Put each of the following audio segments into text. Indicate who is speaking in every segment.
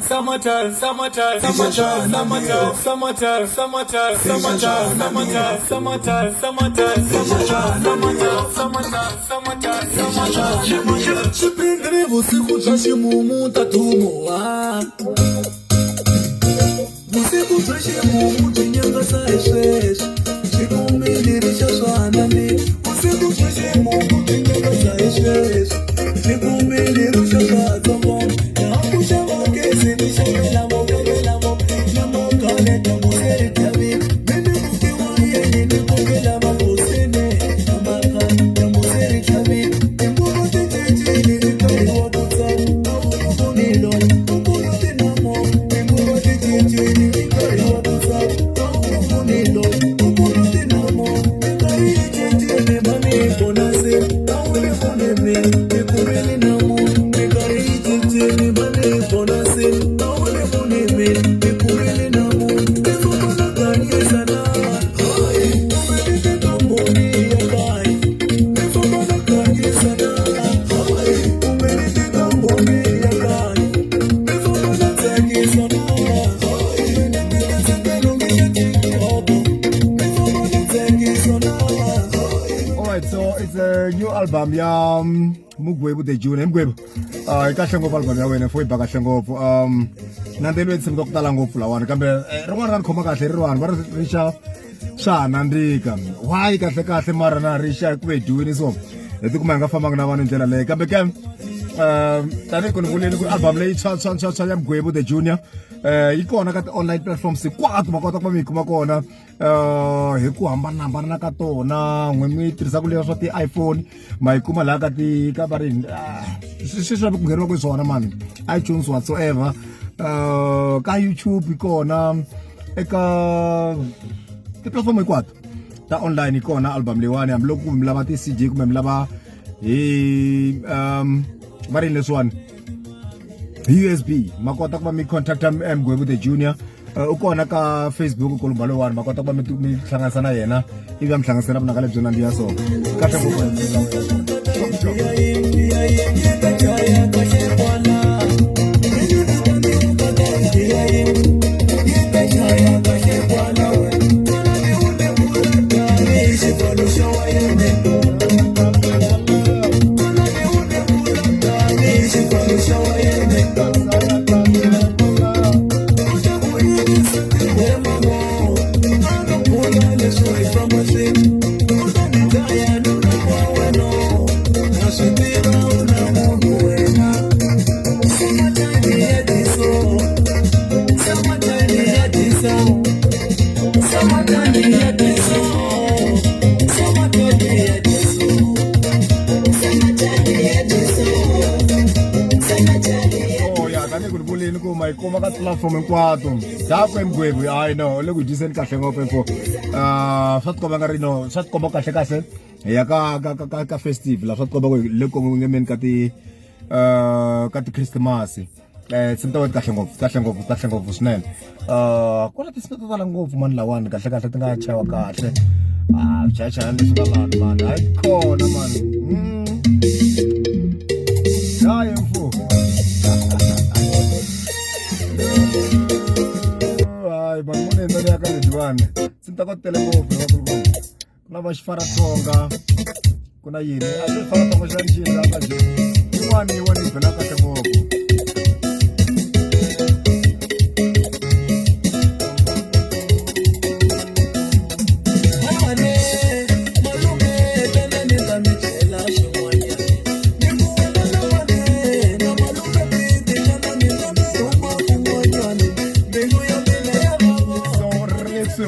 Speaker 1: Summertime, summertime, summertime, summertime, summertime, summertime, summertime, summertime, summertime, summertime, summertime, summertime, summertime, summertime, summertime.
Speaker 2: Xipindri vusiku bya ximumu ta tumuwa vusiku bya ximumu byi nyangasa hi sweswi byi kumile rixa swa ni vusiku bya ximumu byi nyangasa hi sweswi byi kumile rixa swa tsongo ya ku xava gezi ni xavela vokela vo na mokaleta muserithavi mini mukiwa yeni ni kokela vakosini namaka ya muserithavi tinguva ti cincile i nkarhi wa ku tsaka a wu vonilo ukulu tinamo tinguva ti cincile i nkarhi wa ku tsaka a wu vonilo ukulu tinamo minkarhi yi cincile mani bonasi a wu le voneni i kumile namo minkarhi yi cincile mani bonasi a wu le voneni i kumile namo i famba na ganyisana hayi kamboni ya kaya i famba na ganyisana hayi umelete kamboni ya kaya i famba na tsakisana
Speaker 3: Alright, so it's a new album ya Mugwebu the June. Mugwebu. Yi kahle ngopfu album ya wena, fo yi ba kahle ngopfu. Nandzeliwe tinsimu ta ku tala ngopfu lawani kambe rin'wana ra ni khoma kahle rin'wana va ri rixa swa ha nandzika. Why kahle kahle mara na rixa ku ve dyiwini so hi tikuma hi nga fambanga na vanhu hi ndlela leyi kambe ke tanihi ku ni vuleni ku album leyi tshwa tshwa tshwa tshwa ya Mugwebu the Junior yi kona ka ti-online platforms hinkwato ma kota ku va mi yi kuma kona hi ku hambanahambana ka tona n'we mi tirhisaka leswiya swa ti-iphone ma yi kuma laha ka ti ka va ri swi swi ku ngheniwa ku swona mani iTunes whatsoever ka YouTube yi kona eka ti-platform hinkwato ta online yi kona album leyiwani hambiloko mi lava ti-CD kumbe mi lava hi va ri yini leswiwani hi USB ma kota ku va mi contacta Mgwebu the Junior u kona ka Facebook kolumba lowani ma kota ku va mi mi hlanganisa na yena ivi a mi hlanganisa na vunanga lebyo nandziha so kahle ngopfu. Oh ya tanihi ku ni vulini ku ma yi kuma ka platform hinkwato daku emgwebu hayi no u le ku dyiseni kahle ngopfu mfo swa tikomba nga ri no swa tikomba kahle kahle hi ya ka ka ka ka festive la swa tikomba ku le ku ngemeni ka ti ka ti-christmas tinsimu ta wena ti kahle ngopfu kahle ngopfu kahle ngopfu swinene ku na tinsimu to tala ngopfu mani lawani kahle kahle ti nga chayiwa kahle ah chayachayani leswi nga lani mani hayi kona mani hayi mfo hayi mani muni endla ya ka ledyiwani tinsimu ta ko tele ngopfu ku na va xifaratsonga ku na yini a swi faratsonga xa xini la ka yin'wana yin'wana yi bela kahle ngopfu.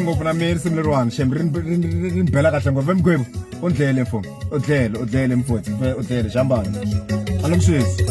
Speaker 3: Ngopfu na mina risimu leriwani xem ri ni bela kahle ngopfu emgwebu u ndlele mfo u dlele u dlele mfowethu u dlele xambana a ni ku sweswi.